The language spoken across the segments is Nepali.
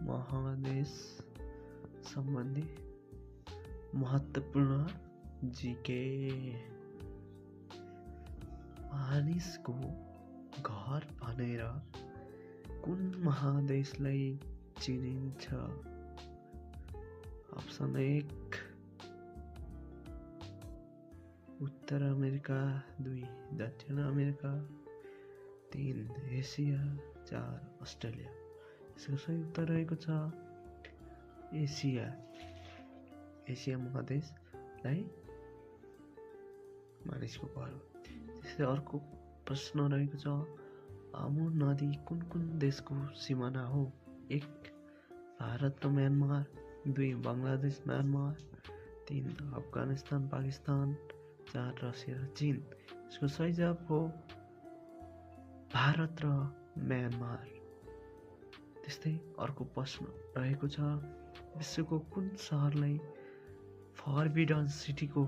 महादेश सम्बन्धी महत्त्वपूर्ण जीके। मानिसको घर भनेर कुन महादेशलाई चिनिन्छ? अप्सन 1 उत्तर अमेरिका, 2 दक्षिण अमेरिका, 3 एसिया, 4 अस्ट्रेलिया। यसको सही उत्तर रहेको छ एसिया। एसिया महादेशलाई मानिसको घर हो। त्यस्तै अर्को प्रश्न रहेको छ अमूर नदी कुन कुन देशको सिमाना हो? 1 भारत र Myanmar, 2 Bangladesh Myanmar, 3 Afghanistan Pakistan, 4 Russia र चीन। यसको सही जवाब हो भारत र म्यानमार। त्यस्तै अर्को प्रश्न रहेको छ विश्वको कुन सहरलाई फरबिडन सिटीको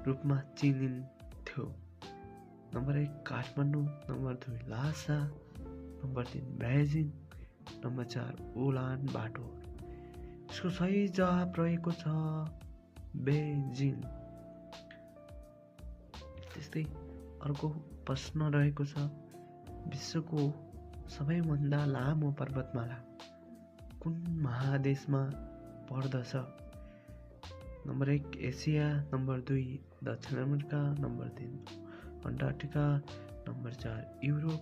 रूपमा चिनिन्थ्यो? Number 1 Kathmandu, number 2 Lhasa, number 3 Beijing, number 4 Ulan Bator. यसको सही जवाब रहेको छ बेजिङ। त्यस्तै अर्को प्रश्न रहेको छ विश्वको सबैभन्दा लामो पर्वतमाला कुन महादेशमा पर्दछ? नम्बर 1 एसिया, नम्बर 2 दक्षिण America, number 3 Antarctica, number 4 Europe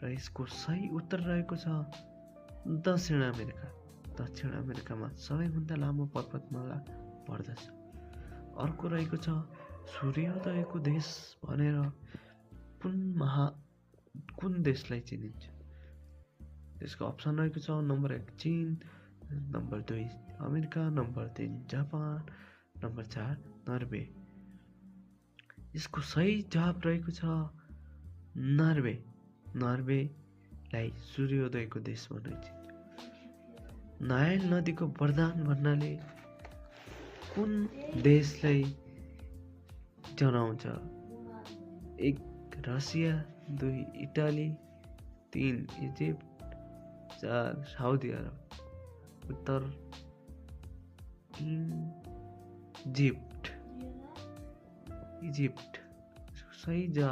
र यसको सही उत्तर रहेको छ दक्षिण अमेरिका। दक्षिण अमेरिकामा सबैभन्दा लामो पर्वतमाला पर्दछ। अर्को रहेको छ सूर्योदयको देश भनेर कुन देशलाई चिनिन्छ? त्यसको अप्सन रहेको छ नम्बर 1 चीन, number 2 America, number 3 Japan, number 4 Norway. यसको सही जवाब रहेको छ नर्वे। नर्वेलाई सूर्योदयको देश भनिन्छ। नाइल नदीको वरदान भन्नाले कुन देशलाई जनाउँछ? 1 Russia, 2 Italy, 3 Egypt, 4 Saudi Arabia. उत्तर इजिप्ट। सही जवाब